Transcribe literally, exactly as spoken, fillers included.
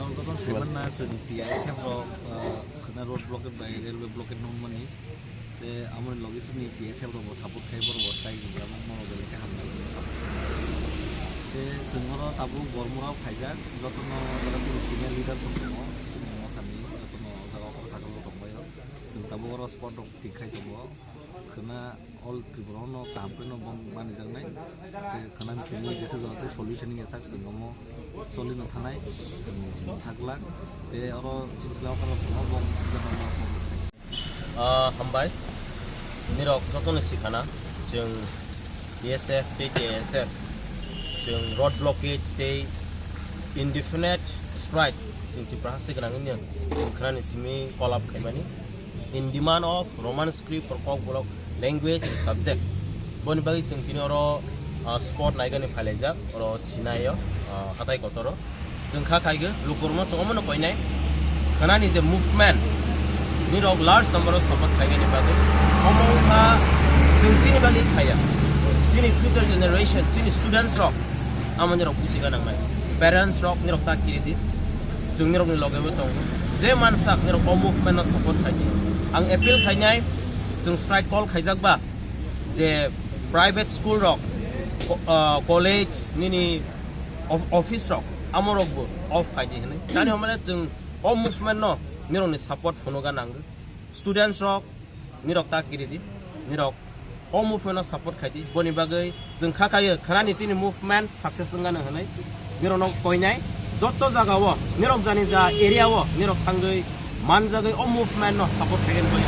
Ang kotor saimanna chwng T I S F rok, ah, khwna road blockade bai railway blockade nungmani. Te amoni logi chini T S F rok bo support khai borok bo strike rijak, amok mono belai khe hamjak support. Te chwng oro tabuk Bormura o phaijak, jotono jara chini senior leaders rok tongo, chini Mothani jotono o jaga o sakalo tongbaio. Chwng tabuk oro spot rok thik khai tongo. Khwna all Tripura no kaham khe no bong manijaknai. Te khwna ni simi jesa jora te solution ni sak chwng omo solino thanai, chwng thakla. Te oro chini sila o khwna bong. Ah, hambai. Nirok jotono sikhana, chwng B S F tei T S F, chwng road blockage tei indefinite strike, chwng Tripura haste gwnangwi no chwng khwnani simi call up khaimani. In demand of Roman script for Kokborok language and subject. Boni bagwi chwng tini oro, ah, spot naigani phailaijak, oro Sinai o, ah, hatai kotoro. Chwng kha khaigwi lukurokno chwng omono koinai khwnani je movement, nirok large number o support khaigani bagwi. Omo wngkha chwng chini bagwi khaiya, chini future generation, chini students rok, amo nirok bujiga nangnai. Parents rok nirok ta kiridi, chwng nirokni loge bo tongo. Je mansak nirok o movement no support khaidi. Ang appeal khainai, chwng strike call khaijak ba, je private school rok, co-, ah, college, nini of-, office rok, amo rok bo off khaidi hinwi. Tani hwnmale chwng o movement no nirokni support phunuga nango. Students rok, nirok ta kiridi, nirok o movement no support khaidi. Boni bagwi chwng kha khayo khwnani chini movement success wngano hinwi nirokno koinai. Jotto jaga o nirok jani ja area o nirok thangwi manjagwi o movement no support khaigani.